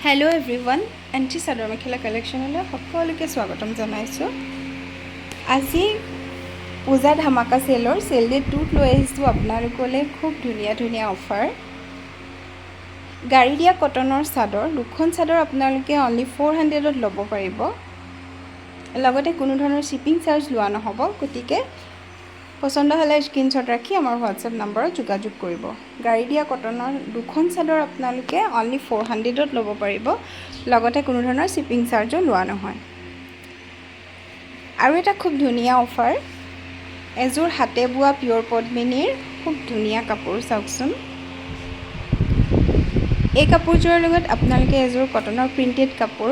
Hello' everyone, anti chador mekhela কালেকশ্যনলৈ সকলোকে স্বাগতম জনাইছোঁ। আজি পূজা ধামাকা চেলৰ চেল ডে 2ত লৈ আহিছোঁ আপোনালোকলৈ খুব ধুনীয়া ধুনীয়া অফাৰ। গাড়ী দিয়া কটনৰ চাদৰ, দুখন চাদৰ আপোনালোকে অনলি 400ত ল'ব পাৰিব। লগতে কোনো ধৰণৰ শ্বিপিং চাৰ্জ লোৱা নহ'ব। গতিকে পচন্দ হ'লে স্ক্ৰীনশ্বট ৰাখি আমাৰ হোৱাটছএপ নাম্বাৰত যোগাযোগ কৰিব। গাড়ী দিয়া কটনৰ দুখন চাদৰ আপোনালোকে অনলি 400ত ল'ব পাৰিব। লগতে কোনো ধৰণৰ শ্বিপিং চাৰ্জো লোৱা নহয়। আৰু এটা খুব ধুনীয়া অফাৰ, এযোৰ হাতে বোৱা পিয়'ৰ পদ্মিনীৰ খুব ধুনীয়া কাপোৰ। চাওকচোন, এই কাপোৰযোৰৰ লগত আপোনালোকে এযোৰ কটনৰ প্ৰিণ্টেড কাপোৰ,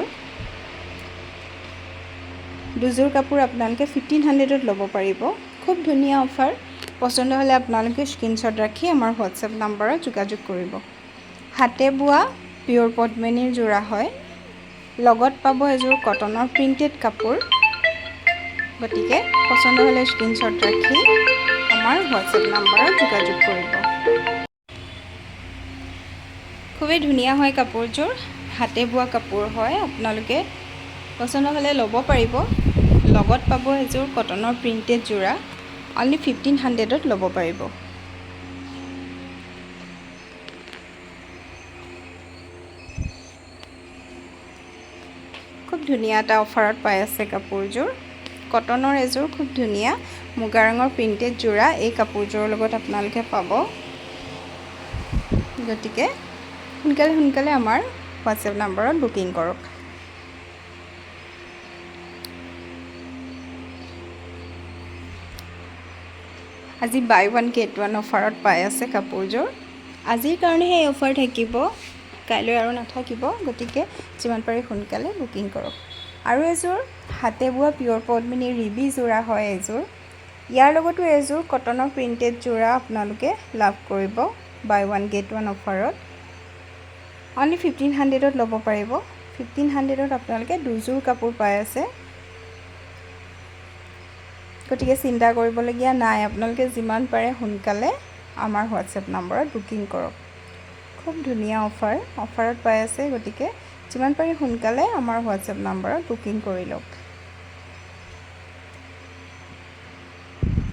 দুযোৰ কাপোৰ আপোনালোকে 1500ত ল'ব পাৰিব। খুব ধুনীয়া অফাৰ। পচন্দ হ'লে আপোনালোকে স্ক্ৰীনশ্বট ৰাখি আমাৰ হোৱাটছএপ নাম্বাৰত যোগাযোগ কৰিব। হাতে বোৱা পিয়'ৰ পদ্মিনীৰ যোৰা হয়, লগত পাব এযোৰ কটনৰ প্ৰিণ্টেড কাপোৰ। গতিকে পচন্দ হ'লে স্ক্ৰীনশ্বট ৰাখি আমাৰ হোৱাটছএপ নাম্বাৰত যোগাযোগ কৰিব। খুবেই ধুনীয়া হয় কাপোৰযোৰ, হাতে বোৱা কাপোৰ হয়। আপোনালোকে পচন্দ হ'লে ল'ব পাৰিব। লগত পাব এযোৰ কটনৰ প্ৰিণ্টেড যোৰা, অনলি 1500ত ল'ব পাৰিব। খুব ধুনীয়া এটা অফাৰত পাই আছে কাপোৰযোৰ। কটনৰ এযোৰ খুব ধুনীয়া মুগা ৰঙৰ প্ৰিণ্টেড যোৰা এই কাপোৰযোৰৰ লগত আপোনালোকে পাব। গতিকে সোনকালে সোনকালে আমাৰ হোৱাটছএপ নাম্বাৰত বুকিং কৰক। আজি বাই ওৱান গেট ওৱান অফাৰত পাই আছে কাপোৰযোৰ। আজিৰ কাৰণেহে এই অফাৰ থাকিব, কাইলৈ আৰু নাথাকিব। গতিকে যিমান পাৰি সোনকালে বুকিং কৰক। আৰু এযোৰ হাতে বোৱা পিয়'ৰ পদ্মিনীৰ ৰিবি যোৰা হয় এযোৰ। ইয়াৰ লগতো এযোৰ কটনৰ প্ৰিণ্টেড যোৰা আপোনালোকে লাভ কৰিব বাই ওৱান গেট ওৱান অফাৰত। অনলি 1500ত ল'ব পাৰিব। 1500ত আপোনালোকে দুযোৰ কাপোৰ পাই আছে। গতিকে চিন্তা কৰিবলগীয়া নাই, আপোনালোকে যিমান পাৰে সোনকালে আমাৰ হোৱাটছএপ নাম্বাৰত বুকিং কৰক। খুব ধুনীয়া অফাৰ, অফাৰত পাই আছে। গতিকে যিমান পাৰি সোনকালে আমাৰ হোৱাটছএপ নাম্বাৰত বুকিং কৰি লওক।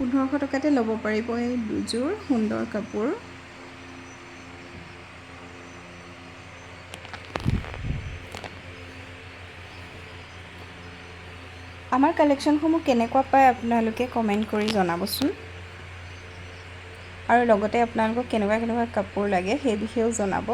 1500 টকাতে ল'ব পাৰিব এই দুযোৰ সুন্দৰ কাপোৰ। আমাৰ কালেকশ্যনসমূহ কেনেকুৱা পায় আপোনালোকে কমেণ্ট কৰি জনাবচোন আৰু লগতে আপোনালোকক কেনেকুৱা কেনেকুৱা কাপোৰ লাগে সেই বিষয়েও জনাব।